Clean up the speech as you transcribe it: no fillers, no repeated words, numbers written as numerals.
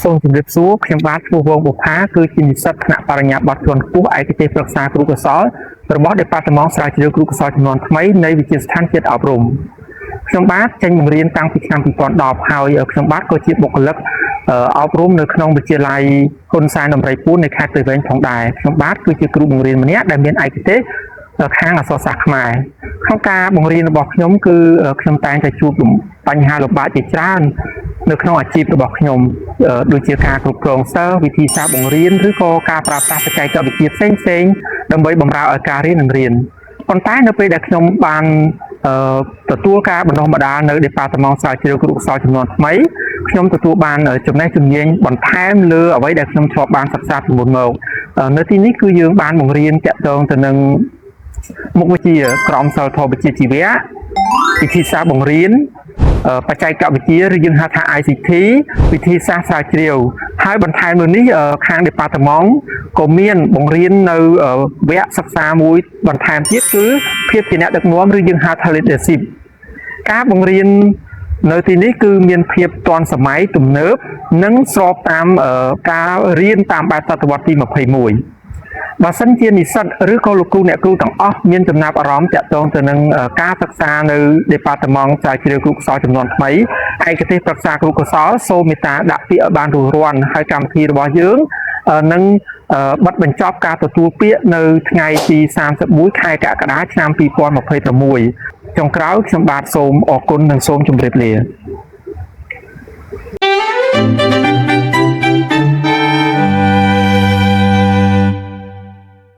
សូមជម្រាបសួរខ្ញុំបាទឈ្មោះវងបុប្ផាគឺជានិស្សិតថ្នាក់បរិញ្ញាបត្រជាន់ខ្ពស់ឯកទេសប្រឹក្សាគ្រូកោសលរបស់ Department ស្រាវជ្រាវគ្រូកោសលចំនួនថ្មីនៃវិទ្យាស្ថានជាតិអប់រំខ្ញុំបាទចេញបង្រៀនតាំងពីឆ្នាំ2010ហើយខ្ញុំបាទក៏ជាបុគ្គលិកអប់រំនៅក្នុងវិទ្យាល័យហ៊ុនសែនដំរីពូននៃខេត្តព្រៃវែងផងដែរខ្ញុំបាទគឺជាគ្រូបង្រៀនម្នាក់ដែលមានឯកទេសខាងអក្សរសាស្ត្រខ្មែរក្នុងការបង្រៀនរបស់ខ្ញុំគឺខ្ញុំតែងតែជួបបញ្ហាលំបាកជាច្រើននៅក្នុងអាជីពរបស់ខ្ញុំដូចជាការគ្រប់គ្រងសិស្សវិធីសាស្ត្របង្រៀនឬក៏ការប្រើប្រាស់បច្ចេកវិទ្យាផ្សេងៗដើម្បីបម្រើឲ្យការរៀននិងរៀនប៉ុន្តែនៅពេលដែលខ្ញុំបានទទួលការបណ្ដុះបណ្ដាលនៅ Department ស្រាវជ្រាវគ្រូកោសលចំនួនថ្មីខ្ញុំទទួលបានចំណេះជំនាញបន្ថែមលើអ្វីដែលខ្ញុំធ្លាប់បានសិក្សាពីមុនមកនៅទីនេះគឺយើងបានបង្រៀនតាក់ទងទៅនឹងមុខវិជ្ជាក្រមសីលធម៌វិជ្ជាជីវៈវិធីសាស្ត្របង្រៀនបច្ចេកវិទ្យាឬយើងហៅថា ICT វិធីសាស្ត្រស្រាវជ្រាវហើយបន្ថែមលើនេះខាង Department ក៏មានបង្រៀននៅវគ្គសិក្សាមួយបន្ថែមទៀតគឺភាពជាអ្នកដឹកនាំឬយើងហៅថា leadership ការបង្រៀននៅទីនេះគឺមានភាពទាន់សម័យទំនើបនិងស្របតាមការរៀនតាមបែបសតវត្សទី21បើសិនជានិស្សិតឬក៏លោកគ្រូអ្នកគ្រូទាំងអស់មានចំណាប់អារម្មណ៍តាក់ទងទៅនឹងការសិក្សានៅ Department ស្រាវជ្រាវគ្រូកោសលចំនួនថ្មីឯកទេសប្រឹក្សាគ្រូកោសលសូមមេត្តាដាក់ពាក្យឲ្យបានរួសរាន់ហើយកម្មវិធីរបស់យើងនឹងបិទបញ្ចប់ការទទួលពាក្យនៅថ្ងៃទី31ខែកក្កដាឆ្នាំ2026ចុងក្រោយខ្ញុំបាទសូមអរគុណនិងសូមជម្រាបលា Thank